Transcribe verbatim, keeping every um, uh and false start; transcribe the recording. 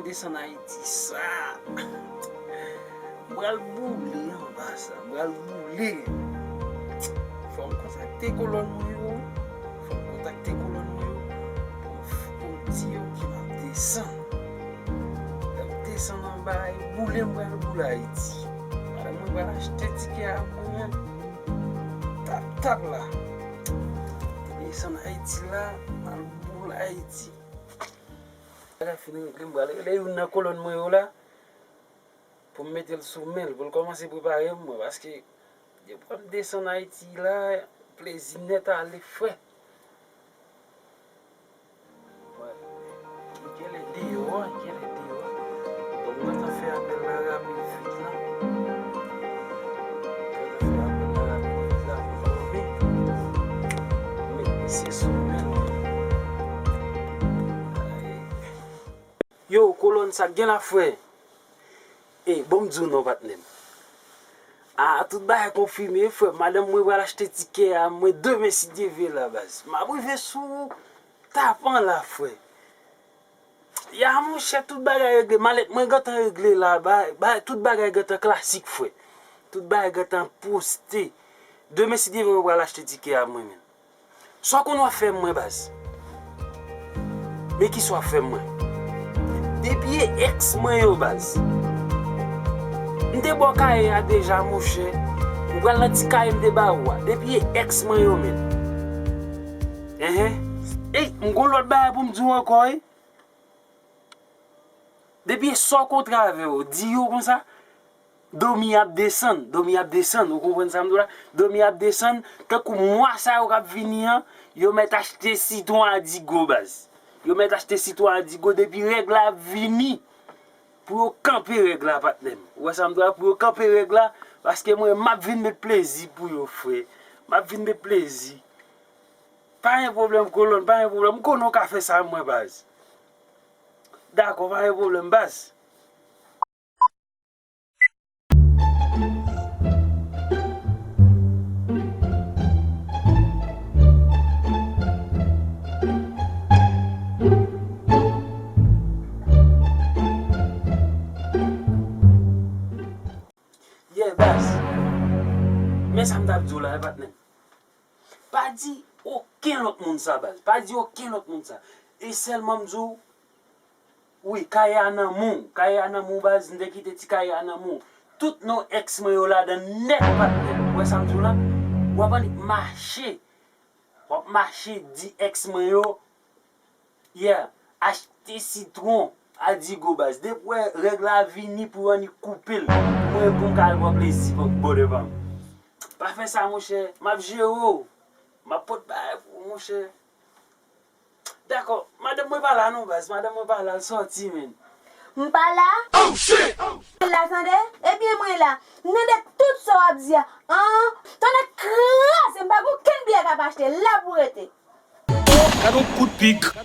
Desann Ayiti sa. M pral boule anba sa. M pral boule. Fò m kontakte kolòn mwen yo. Fò m kontakte kolòn mwen yo. Pou m, pou m di yo ke m ap desann. M ap desann anba e boule m pral boule Ayiti. Madanm mwen pral achte tikè a pou mwen. Tap tap la. Desann Ayiti la. M al boule Ayiti. Bagay fini regle, m pral rele youn nan kolòn mwen yo la pou m mete l sou men l, pou l kòmanse prepare m, mwen, paske depi m desann Ayiti la, plezi nèt ale, frè. Mwen, li genlè deyò a, li genlè deyò a. Donk, mwen ta fè apèl la rapid vit la. Mwen ta fè apèl la rapid vit la pou fòme. Met misye sou men l. Ay. Yo, kolòn sa k gen la, frè? E, bon, m di w non, patnè m. A, tout bagay konfime, frè. Madanm mwen pral achte tikè a, mwen, demen, si Dye vle, la, baz. M ap rive sou ou, tapan la, frè. Ya, monchè, tout bagay regle. Malèt mwen gentan regle la. Ba, ba, tout bagay gentan klasik, frè. Tout bagay gentan poste. Demen, si Dye vle, mwen pral achte tikè a, mwen menm. Sa w konn w ap fè mwen, baz? Men kisa w ap fè mwen? Depi e èks mwen yo, baz. M te ba w kaye a deja, monchè. Ou pral nan ti kaye m te ba ou a. Depi e èks mwen yo, menm. Enhen. Ey, m gon lòt bagay pou m di w ankò, wi. Depi e sa w kontre avè yo, di yo konsa, Domi ap desann, Domi ap desann, ou konprann sa m di w la? Domi ap desann, tankou mwa sa yo k ap vini an, yo mèt achte sitwon Adigo, baz. Yo mèt achte sitwon Adigo, depi règ la ap vini, pou yo kanpe règ la, patnè m. Ou wè sa m di w la? Pou yo kanpe règ la, paske mwen, m ap vin met plezi pou yo, frè. M ap vin met plezi. Pa gen pwoblèm, kolòn, pa gen pwoblèm. M konnen w ka fè sa, mwen, baz. Dakò, pa gen pwoblèm, baz. Yeah, baz. Men sa m t ap di w la, patnè m. Pa di okenn lòt moun sa, baz. Pa di okenn lòt moun sa. E sèlman m di w, wi, kaye a nan men w. Kaye a nan men w, baz. M te kite ti kaye a nan men w. Tout non èks mwen yo ladan nèt, patnè. Ou wè sa m di w la? W ap annik mache. W ap mache di èks mwen yo, yeah, achte sitwon Adigo, baz. Depi w wè règ la vini pou yo annik koupe l. Mwen pou m ka al pran plezi bò devan m. Pa fè sa, monchè. M ap jere w. M ap pot bagay pou ou, monchè. Dakò. Madanm mwen pa la non, baz. Madanm mwen pa la, l sòti, menm. M pa la? Oh, shit! Mwen la, tande? Ebyen, mwen la. M tande tout sa w ap di a. An, tonnè kraze, m pa gen okenn biyè k ap achte. La pou rete. Gad yon kout pik.